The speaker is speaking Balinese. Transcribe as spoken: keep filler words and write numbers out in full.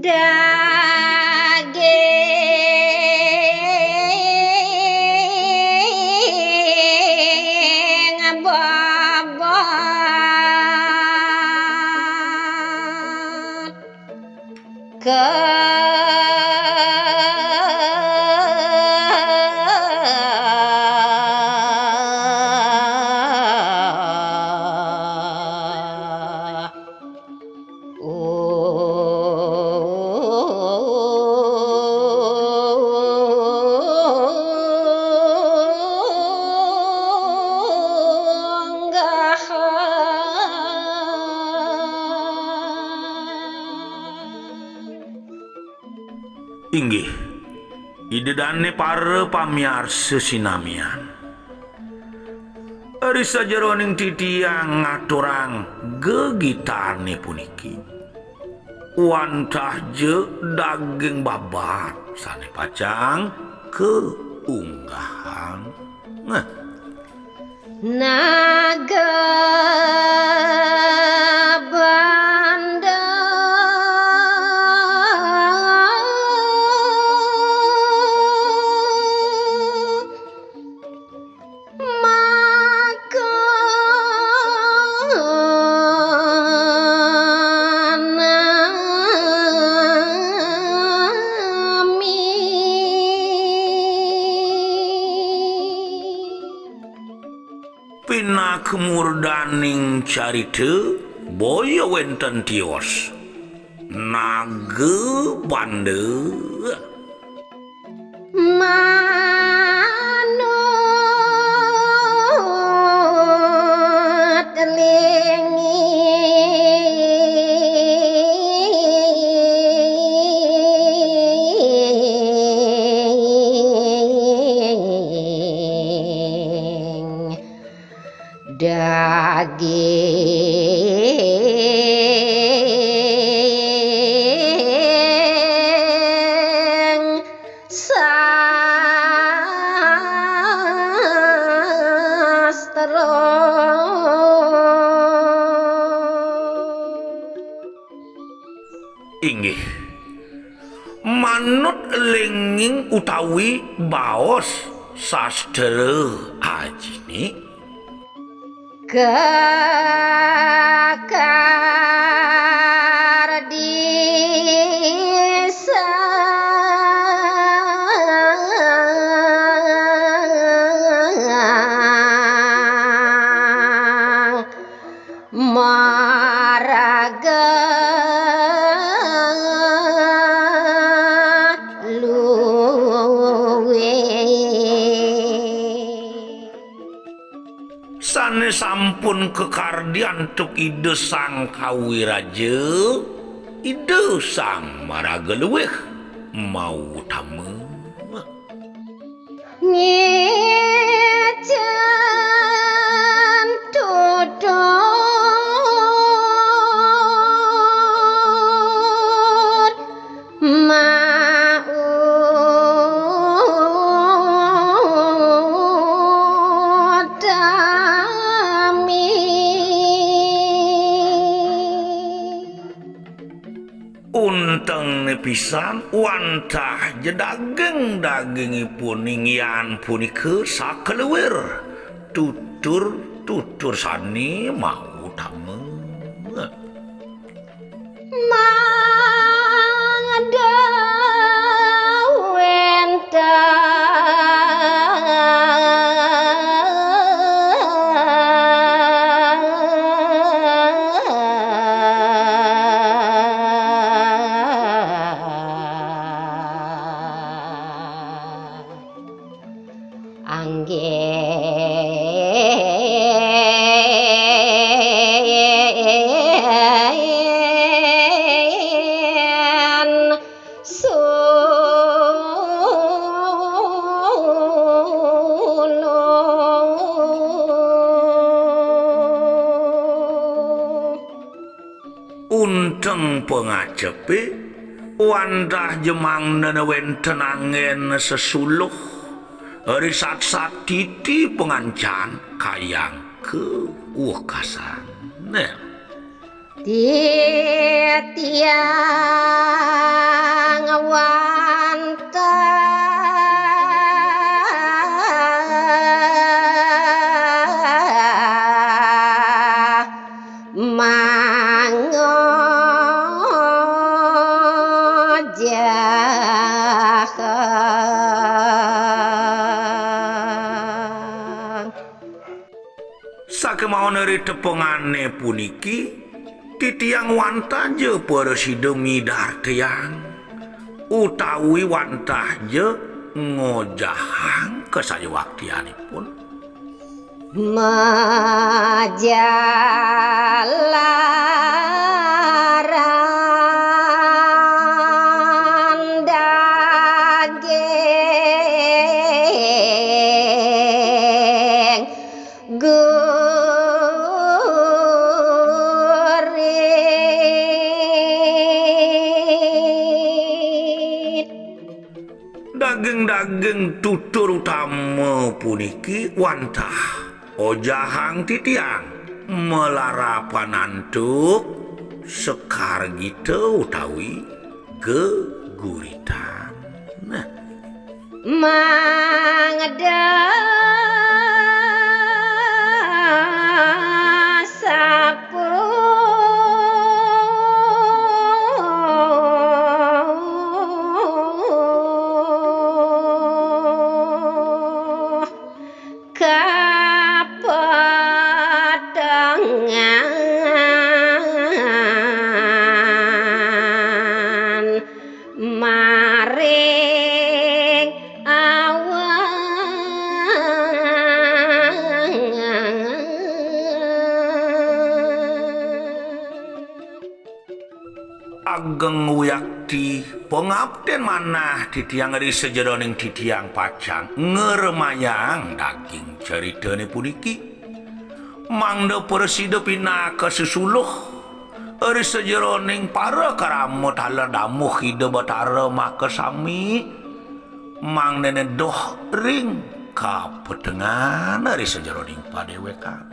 Daging bobot. Ke Inggih, Ida dané para pamiarsa sinamian. Ri sajeroning titiang ngaturang gegitané puniki, wantah ja daging babat sané pacang kaunggahang. Nah. Naga bandel. Maka nami. Pinaka murdaning carita, boya wénten tios. Naga banda. Manut linging. Daging sastra. Inggih. Manut linging utawi baos sastra ajiné. Kakar disa. Maraga luwih. Sané sampun kakardi antuk Ida Sang Kawiraja, Ida Sang Maraga Luwih mautama. Ngécén tutur mautami. Untengné pisan wantah ja daging-dagingipun inggihan punika sakalawir tutur-tutur sané mautama. Mangda wénten. Anggén suluh. Unteng pangacepé, wantah ja mangdana wénten anggén sesuluh, ri saksat titi pangancan kayang kawekasan. Nah. Titiang wantah mangojahang. Sakemaon ri tepengane puniki, titiang wantah ja prasida midartayang, utawi wantah ja ngojahang kasayuwaktianipun. Majalaran daging gurit. Daging-daging tutur utama puniki wantah ojahang titiang malarapan antuk sekar gita utawi geguritan. Nah, mangda sapuh kapetengan maring awang. Ageng wiakti pangapten manah titiang ri sajeroning titiang pacang ngremayang daging caritane puniki. Mangda prasida pinaka sesuluh ri sajeroning parakrama taler damuh Ida Batara makasami, mangdane doh ring kapetengan ri sajeroning padewekan.